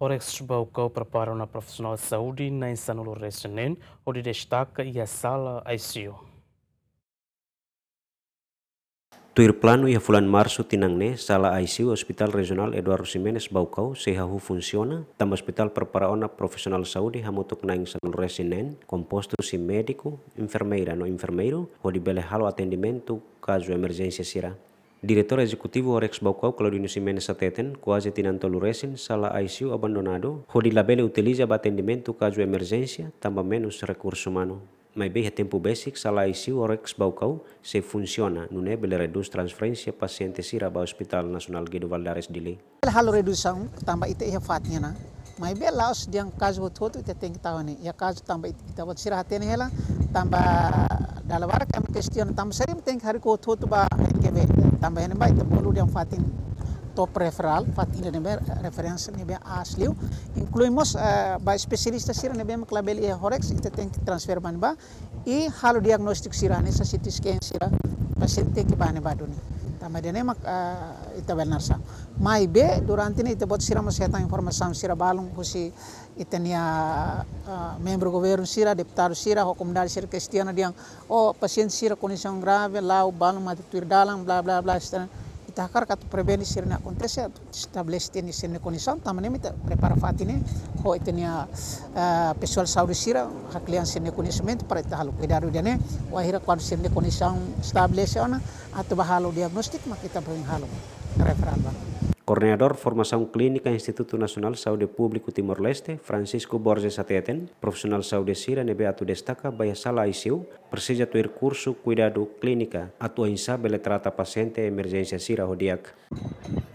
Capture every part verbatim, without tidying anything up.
Horex Baucau prepara ona profisionál saúde na'in sanulu-resin-neen hodi destaka iha sala I C U. Tuir planu iha fulan Marsu tinan ne'e, sala I C U Hospital Rejionál Eduardo Ximenes Baucau sei hahú funsiona, tanba ospitál prepara ona profisionál saúde hamutuk na'in sanulu-resin-neen, kompostu husi médiku, enfermeira no enfermeiru, hodi bele halo atendimentu kazu emerjénsia sira. Diretór Ezekutivu Horex Baucau Claudino Ximenes hateten, kuaze tinan tolu resin sala I C U abandonadu, hodi labele utiliza ba atendimentu kazu emerjénsia, tanba menus rekursu umanu. Maibé iha tempu besik sala I C U Horex Baucau sei funsiona, nune'e bele redús transferénsia pasiente sira ba Hospital Nasionál Guido Valadares Dili. Halo redusaun, tanba ita iha fatin ona. Maibé la'ós dehan kazu hotu-hotu ita tenke tau ne'e. Iha kazu tanba it-, ita-boot sira hatene hela, tanba dala barak ami kestiona, tanba sira tenke harii hotu-hotu ba N G B. Tanba ne'ebá ita bolu dehan fatin top referral, fatin ne'ebé referénsia ne'ebé aas liu. Inklui mós, eh, ba espesialista sira ne'ebé mak labele iha Horex, ita tenke transfere ba ne'ebá. I halo diagnóstiku sira hanesan C T scan sira, pasiente tenke ba ne'ebá duni. Tanba ida-ne'e mak, ah, ita bele naran sá. Maibé durante ne'e ita-boot sira mós hetan informasaun sira balun husi ita-nia, ah, membru governu sira, deputadu sira, ho komunidade sira kestiona dehan, oh, pasiente sira kondisaun grave, la'o balun mate tuir dalan, bla, bla, bla, etcétera. Ita hakarak atu prevene sira-ne'e akontese, atu estabelese tiha ona sira-nia kondisaun, tanba ne'e mak ita prepara fatin ne'e, ho ita-nia, ah, pesoál saúde sira, haklean sira-nia koñesimentu para ita halo kuidadu ida-ne'e, wainhira kuandu sira-nia kondisaun estabelese ona, atu bá halo diagnóstiku, mak ita bá halo referral ba. Koordenadór Formasaun Klínika Institutu Nasionál Saúde Públiku Timor-Leste, Francisco Borges hateten, profisionál saúde sira ne'ebé atu destaka ba iha sala I C U, presiza tuir kursu kuidadu klínika, atu oinsá bele trata pasiente emerjénsia sira ho di'ak.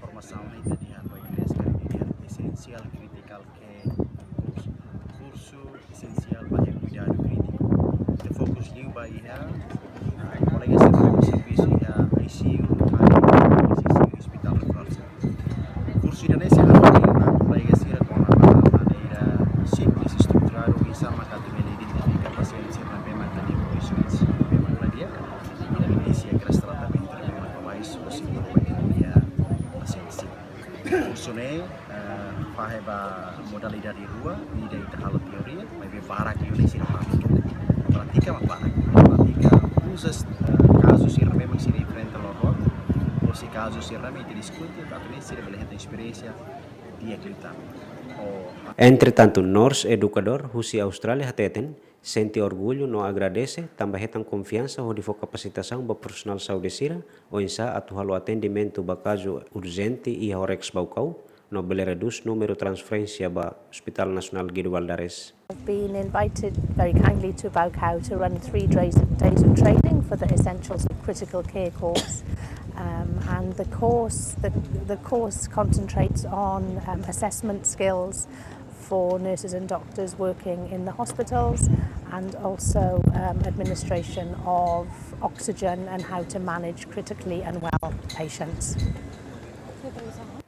Formasaun ita dehan ba inglés kan dehan essential critical care course. Kursu esensiál ba iha kuidadu krítiku. Ita fokus liu ba iha, ah, kolega sira ne'ebé servisu iha I C U, I C U, hospital referral. Kursu ida-ne'e sei halo ba kolega sira kona-ba maneira simples, estruturadu, oinsá mak atu bele identifika pasiente sira ne'ebé mak iha kondisi ne'ebé mak la di'ak, i evidénsia kras tratamentu ne'ebé mak lamais, ou seja, ba iha pasiente sira. Kursu ne'e, eh, fahe ba modalidade rua, ida ita halo teoria, maibé barak liu ne'e sira prátika. Prátika mak barak. Prátika uza, eh, kazu sira ne'ebé mak sira enfrenta loron, ou se kazu sira ne'ebé ita diskute, atu nune'e sira bele hetan esperiénsia di'ak liután. Oh. Entretantu, Nors, edukadór husi Austrália hateten, sente orgullu no agradese tanba hetan konfiansa hodi fó kapasitasaun ba profisionál saúde sira, oinsá atu halo atendimentu ba kazu urjente iha Horex Baucau, no bele redús númeru transferénsia ba Hospital Nasionál Guido Valadares. I've been invited very kindly to Baucau to run three days, days of training for the Essentials of Critical Care course. Um, and the course, the, the course concentrates on, um, assessment skills for nurses and doctors working in the hospitals, and also, um, administration of oxygen and how to manage critically unwell patients.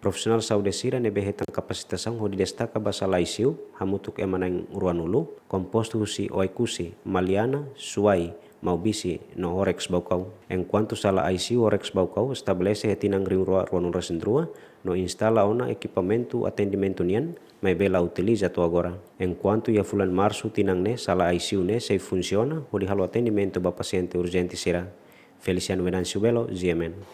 Profisionál saúde sira ne'ebé hetan kapasitasaun hodi destaka ba sala I C U, hamutuk ema na'in ruanulu, kompostu husi Oekusi, Maliana, Suai, Maubisi no Horex Baucau. Enkuantu sala I C U Horex Baucau estabelese iha tinan rihun rua ruanulu-resin-rua, no instala ona ekipamentu atendimentu nian, maibé la utiliza to'o agora. Enkuantu iha fulan Marsu tinan ne'e sala I C U ne'e sei funsiona hodi halo atendimentu ba pasiente urjente sira. Feliciano Venâncio Belo, G M N.